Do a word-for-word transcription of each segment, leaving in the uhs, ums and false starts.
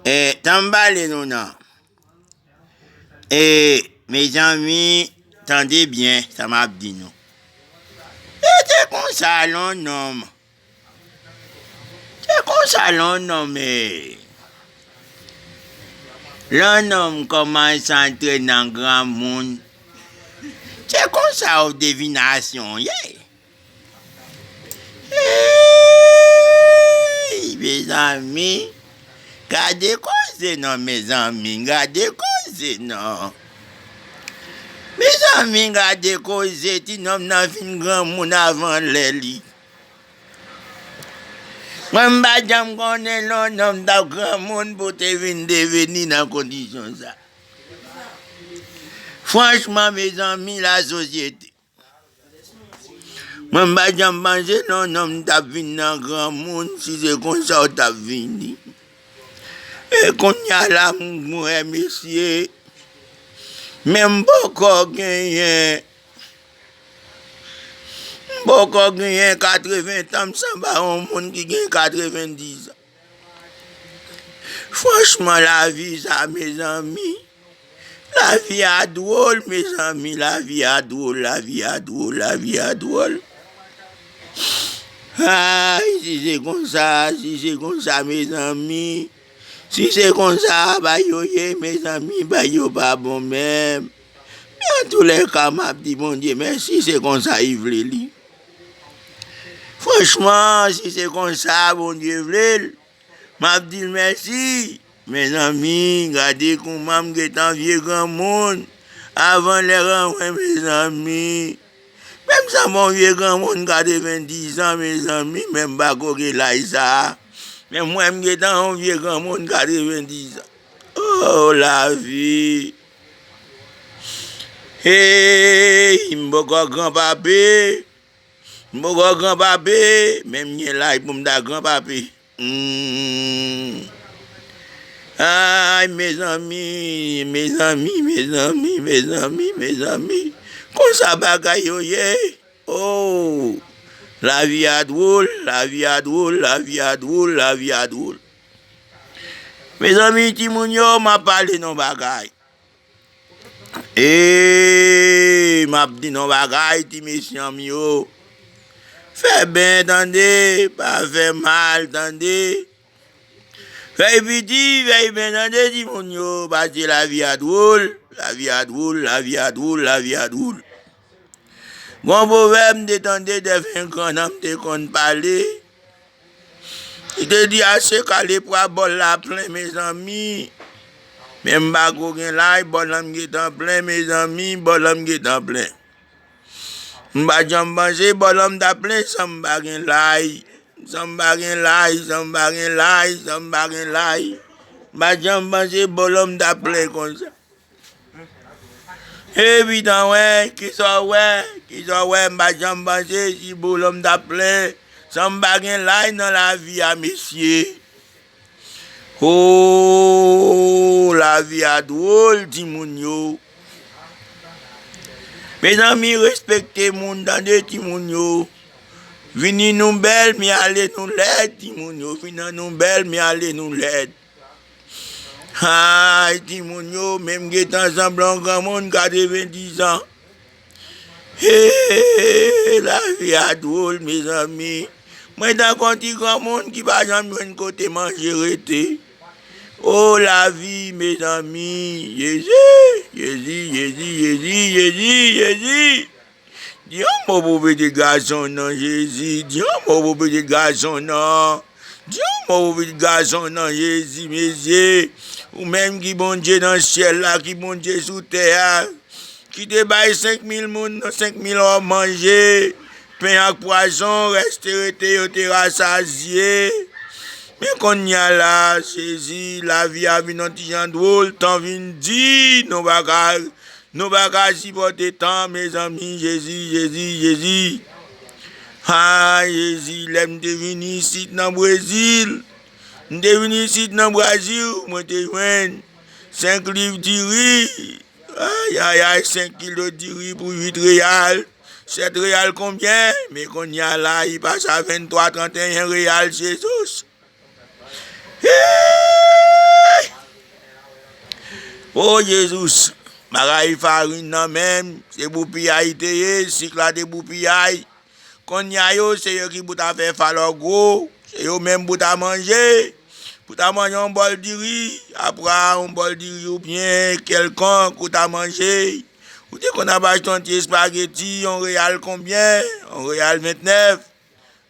E, tan m pale nou nan. E, mezanmi, tande byen sa m ap di nou. E te konsa lè yon nonm. Se konsa lè yon nonm, e, lè yon nonm kòmanse antre nan granmoun, se konsa yon devinasyon ye. Ey, mezanmi, gade koze non, mezanmi, gade koze non. Mezanmi, gade koze, ti nonm nan vin granmoun avan lè li. Mwen, m pa janm konnen lè yon nonm t ap granmoun pou te vin deveni nan kondisyon sa. Franchman, mezanmi, lasosyete. Mwen, m pa janm panse lè yon nonm t ap vin nan granmoun, si se konsa w t ap vini. E kounye a la, m wè mesye, men m poko genyen M poko genyen katreven tan, m sanba yon moun ki gen katrevendiz an. Franchman, lavi sa, mezanmi, lavi a dwòl, mezanmi, lavi a dwòl, lavi a dwòl, lavi a dwòl. Ay, si se konsa, si se konsa, mezanmi, si se konsa bagay yo ye, mezanmi, bagay yo pa bon menm. Men antoulèka, m ap di Bondye mèsi, se konsa li vle li. Franchman, si se konsa Bondye vle l, m ap di l mèsi. Mezanmi, gade kouman m gentan vye granmoun. Avan lè an mwen, mezanmi. Men m sanba yon vye granmoun katrevendiz an, mezanmi, men m pako gen laj sa a. Men mwen, m gentan yon vye granmoun katrevendiz an. Oh, lavi! Hey, m poko granpape. M poko granpape, men m gen laj pou m ta granpape. Hmm. Ay, mezanmi, mezanmi, mezanmi, mezanmi, mezanmi. Konsa bagay yo ye. Oh! Lavi a dwòl, lavi a dwòl, lavi a dwòl, lavi a dwòl. Mezanmi, timoun yo, m ap pale nou bagay. E, m ap di nou bagay, ti mesye m yo. Fè byen, tande, pa fè mal, tande. Fè piti, fè byen, tande, timoun yo, paske lavi a dwòl, lavi a dwòl, lavi a dwòl, lavi a dwòl. Gon pwovèb m te tande dèfè grann an m te konn pale. Li te di, ase kale pwa bòl la plen, mezanmi. Men m pako gen laj, bòl la m gentan plen, mezanmi, bòl la m gentan plen. M pa janm panse bòl la m ta plen san m pa gen laj. San m pa gen laj, san m pa gen laj, san m pa gen laj. M pa janm panse bòl la m ta plen konsa. Epi tan wè, kisa w wè, kisa w wè, m pa janm panse si bòl la m ta plen, san m pa gen laj nan lavi a, mesye. Oh, lavi a dwòl, timoun yo. Mezanmi, respekte moun, tande, timoun yo. Vini nou bèl, men ale nou lèd, timoun yo. Vini nou bèl, men ale nou lèd. Ay, timoun yo, men m gentan sanble yon granmoun katrevendiz an. Hey, lavi a dwòl, mezanmi. Mwen tankou yon ti granmoun ki pa janm jwenn kote manje rete. Oh, lavi, mezanmi. Jezi, Jezi, Jezi, Jezi, Jezi, Jezi. Di yon mo pou pitit gason nan, Jezi. Di yon mo pou pitit gason nan. Di yon mo pou pitit gason nan, Jezi, mesye. Ou menm ki Bondye nan syèl la, ki Bondye sou tè a, ki te bay senk mil moun nan senk mil òm manje, pen ak pwason, rès te rete, yo te rasazye. Men kounye a la, Jezi, lavi a vin yon ti jan dwòl, tan vin di, nou pa ka Nou pa ka sipòte tan, mezanmi, Jezi, Jezi, Jezi. Ha, Jezi, lè m te vini isit nan Brezil, m te vini isit nan Brazil, mwen te jwenn senk liv diri. Ay, ay, ay, senk kilo diri pou uit reyal. Sèt reyal konbyen? Men kounye a la, li pase a venntwa, tranteyen reyal, Jezi. Hey! O Jezous, bagay farin nan menm, se pou piyay te ye, sik la te pou piyay. Konnya yo, se yo ki pou ta fè falò gwo, se yo menm pou ta manje. Pou ta manje yon bòl diri, apra yon bòl diri oubyen kèlkonk ou ta manje. Ou te konn ap achte yon ti espageti, yon reyal konbyen? Yon reyal ventnèf.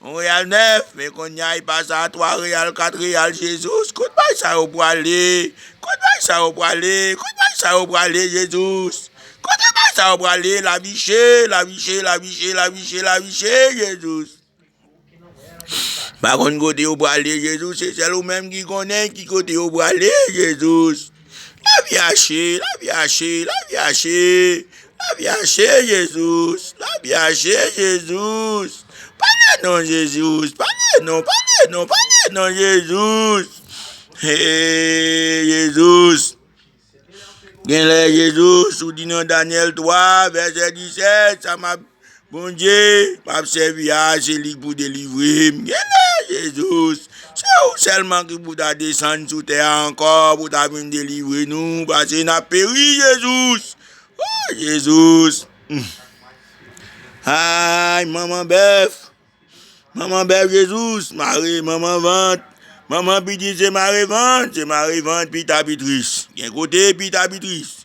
Yon reyal nèf, men konnya li pase a twa reyal, kat reyal, Jezous. Kot bagay sa yo prale? Kot bagay sa yo prale? Kot bagay sa yo prale, Jezous? Kote bagay sa yo prale? Lavi che, lavi che, lavi che, lavi che, lavi che, Jezous. Pa konn kote yo prale, Jezous. Se sèl ou menm ki konnen ki kote yo prale, Jezous. Lavi a che, lavi a che, lavi a che, lavi a che, Jezous, lavi a che, Jezous. Pale non, Jezous, pale non, pale non, pale non, Jezous. Hey, Jezous. Genlè, Jezous, ou di nan Danyèl twa, vèsè disèt, sa m ap Bondye m ap sèvi a, se li k pou delivre m. Genlè, Jezous, se ou sèlman ki pou ta desann sou tè a ankò, pou ta vin delivre nou, paske n ap peri, Jezous. O, Jezous. Hmm. Ay, manman bèf. Manman bèf, Jezous, mare manman vant. Manman pitit se mare vant, se mare vant, pita pitris. Gen kote pita pitris.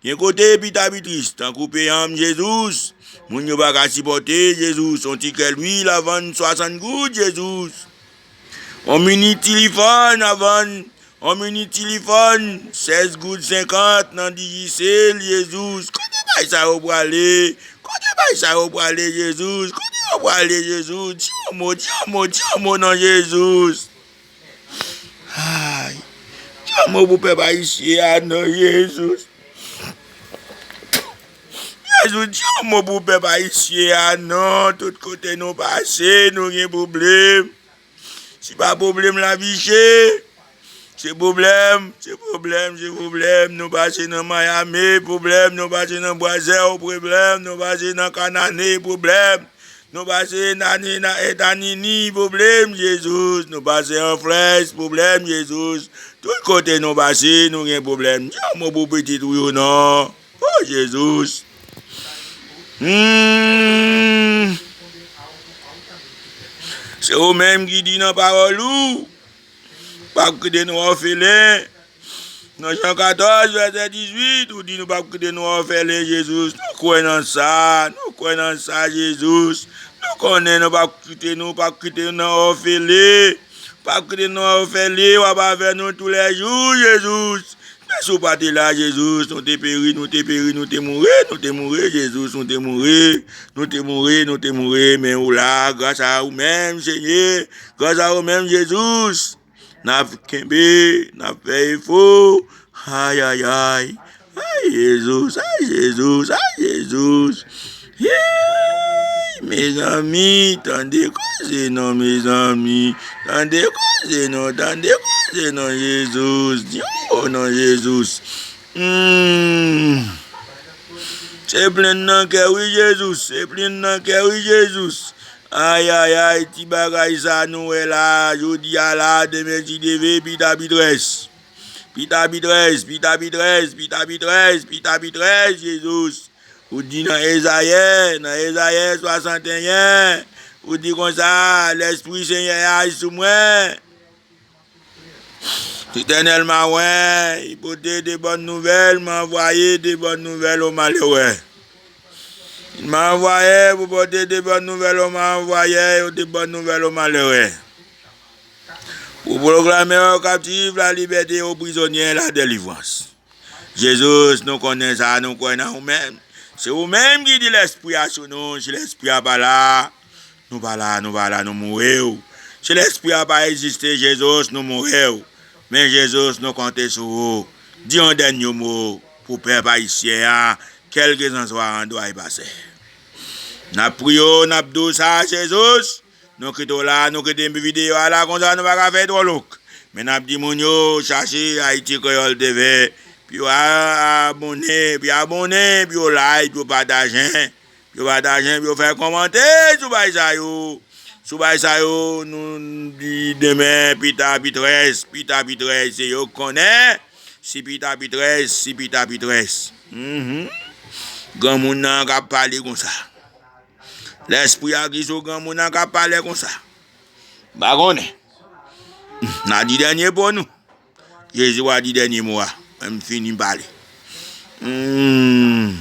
Gen kote pita pitris, tankou peyanm, Jezous. Moun yo pa ka sipòte, Jezous. On ti kè lwil a vann swasann goud, Jezous. On minit tilifòn a vann, on minit tilifòn, sèz goud senkant nan Digicel, Jezous. Kote bagay sa yo prale? Kote bagay sa yo prale, Jezous? Kote yo prale, Jezous? Di yon mo, di yon mo, di yon mo non, Jezous. Ay, di yon mo pou pèp ayisyen a non, Jezous. Jezous, di yon mo pou pèp ayisyen a non. Tout kote nou pase, nou gen pwoblèm. Si pa pwoblèm lavi che, se pwoblèm, se pwoblèm, se pwoblèm. Nou pase nan Miami, pwoblèm. Nou pase nan Brazil, pwoblèm. Nou pase nan Kanane, pwoblèm. Nou pase nan, nan Etazini, pwoblèm, Jezous. Nou pase an Frans, pwoblèm, Jezous. Tout kote nou pase, nou gen pwoblèm. Di yon mo pou pitit ou yo non. O, Jezous. Hmm. Se ou menm ki di nan pawòl ou, p ap kite nou òfelen. Nan Jan katòz, vèsè dizuit, ou di nou p ap kite nou òfelen, Jezous. Nou kwè nan sa, nou kwè nan sa, Jezous. Nou konnen nou p ap kite nou, p ap kite nou nan òfelen. P ap kite nou nan òfelen, w ap avè nou toulèjou, Jezous. Men si w pa te la, Jezous, nou te peri, nou te peri, nou te mouri, nou te mouri, Jezous, nou te mouri, nou te mouri, nou te mouri. Men ou la, gras a ou menm, Senyè, gras a ou menm, Jezous. N ap kenbe, n ap fè efò. Ay, ay, ay. Ay, Jezous, ay, Jezous, ay, Jezous. Hey, mezanmi, tande koze non, mezanmi. Tande koze non, tande koze non, Jezous. Di yon mo non, Jezous. Hmm. Se plenn nan kè wi, Jezous. Se plenn nan kè wi, Jezous. Ay, ay, ay, ti bagay sa nou wè la, jodi a la, demen si Dye vle, pita pitrès. Pita pitrès, pita pitrès, pita pitrès, pita pitrès, Jezous. Ou di nan Ezayè, nan Ezayè swasanteyen, ou di konsa, Lèspri Senyè a sou mwen. Letènèl mawè, li pote de bòn nouvèl, m anvwaye de bòn nouvèl o malere. Li m anvwaye pou pote de bòn nouvèl o, m anvwaye de bòn nouvèl o malere. Pou pwoklame o kaptif lalibète, o prizonye ladelivrans. Jezous, nou konnen sa, nou kwè nan ou menm. Se ou menm ki di lèspri a sou nou, si lèspri a pa la, nou pa la, nou pa la, nou mouri. Si lèspri a pa egziste, Jezous, nou mouri. Men Jezous, nou konte sou ou. Di yon dènye mo pou pèp ayisyen an, kèlkeswa andwa y pase. N ap priye w, n ap di w sa, Jezous. Nou kite w la, nou kite videyo a la, konsa nou pa ka fè twò long. Men n ap di moun yo, chache Ayiti Kreyòl T V, pou yo a-, abòne, pou yo abòne, pou yo like, pou yo pataje, pou yo pataje, pou yo fè kòmantè sou bagay sa yo. Sou bagay sa yo, nou di demen, pita pitrès, pita pitrès, se yo k konnen. Sipitapitrès, sipitapitrès. Mhm. Granmoun nan k ap pale konsa. Lèspri a ki sou granmoun nan k ap pale konsa. M pa konnen. N a di dènye mo nou. Jezi w a di dènye mo a. Mwen m fini pale. Hmm.